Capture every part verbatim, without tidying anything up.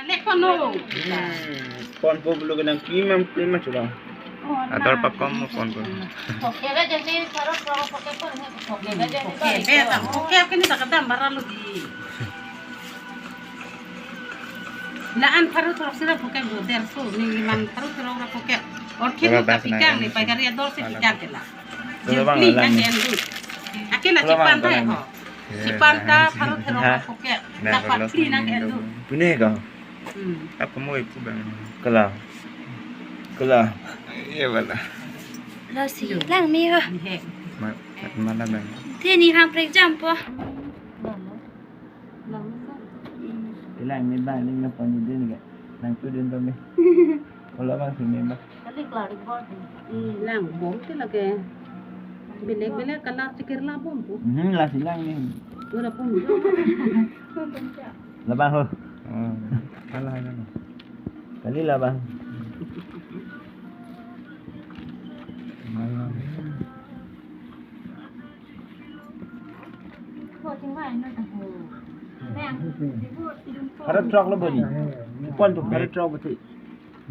Lek kono. Hmm, ponpo pulo ke nangkimam klimam chulo. Ador pakom ponpo. Poke ba jadi sarap pro poke pon. Poke ba jadi. Poke ba, poke kini tak kedam bara lo di. La-an pharo throk sira poke bo derso, neliman pharo throk ra poke. Orkhe Coba no bahas kapikang na ni, ini. Paigari ador si Ada. Pikang ke la. Coba bang, Jepli alam. Nang ke endu. Ake na Coba bang, chipan ta alam. Ho. Iya, Chipan ta nah, pharo throk nah. Ra poke. Nah, Na kalau patli nang ke endu. Punya kau. Hmm. Apa mau itu bang? Kelah. Kelah. Iya, bala. Lasi, Iya. Langme ho. Di he. Ma-, mana bang? Te ni hang prek jam po. Langme sa. Langme bang, ni na pani din ga. Nangtudun to me. Kalau bang sini bang. Kali klari bor. Lang bom te lake. Belek belek kalar chikir la bom pu. Hmm, lasi lang ni. Ura pun. Labang ho. Oh, salah kan. Kali labang. Malam. Pharo throk lo boni. Pon tu pharo throk boti.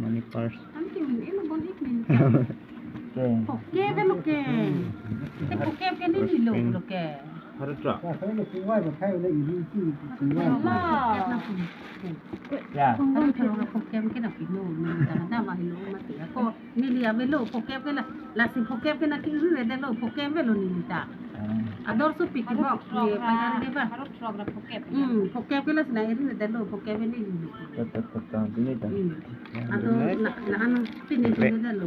Money purse. Oke. Poke ke lo ke. Te poke ke ni ni lo lo ke. Pharo throk. Ya. Pharo throk poke ke na pino ni ta na ma lo ma te ko. Neli avelo, phokep ke la, lasi phokep ke na kiri re delo, phokep velo neli ta. Ah. Ador so piki bok, Pharo ye throk ra, pagar de ba. Pharo throk ra phokep. Hmm, phokep ke la sina iri re delo, phokep ke neli. Tet, tet, tet, tet, ini tet. Hmm. Ya, Ador benar. La, la ano pini Oke. Iri delo.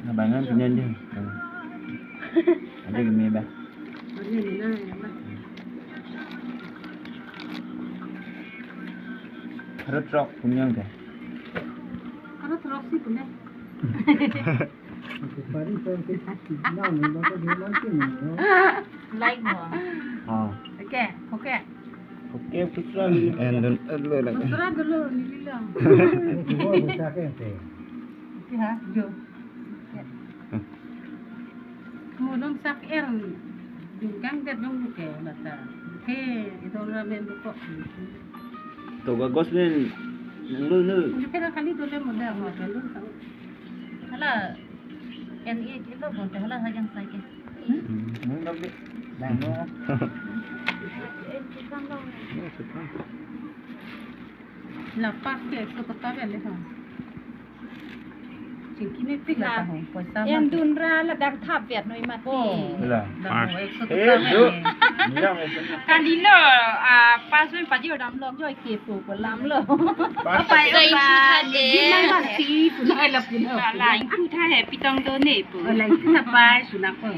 Nah, bangan punya dia. Hmm. Ada gini ba. Ini na ya ba. Pharo throk punya ke. Pharo throk si punya. Like mo. Ah. Oke, oke. Oke, putra. And then, uh, lo, lo. Putra dulu, ni bilang. Oke, ha, jo. Oke. Mo dong sak er, jungkang det dong ke, bata. He, itu orang main buku. Toga gos nen, nang lo nu. Ini pera kali dole modal, modal lo tahu. Hala, en i kilo bonta hala hajang sai ke. Hmm, nang lo bi. Nang lo. Nang suka. La pas ke ekso taka bele ha. Chingki mepik la ta ho, poisa en ma. Dun ra ladak thap vet noi mati. Oh. La. La Pas. Ho, ekso Eh, taka jo. Bele. Nang ekso. Kali lo, ah, pas men paji odam lok joi ke po po lam lo. Pas. Apa ya, Sai apa? Putha de. Gimana sih? Punai la punai. La, la, ikut ha, eh, pitong do ne po. Oh, la, ikut apa? Sunako.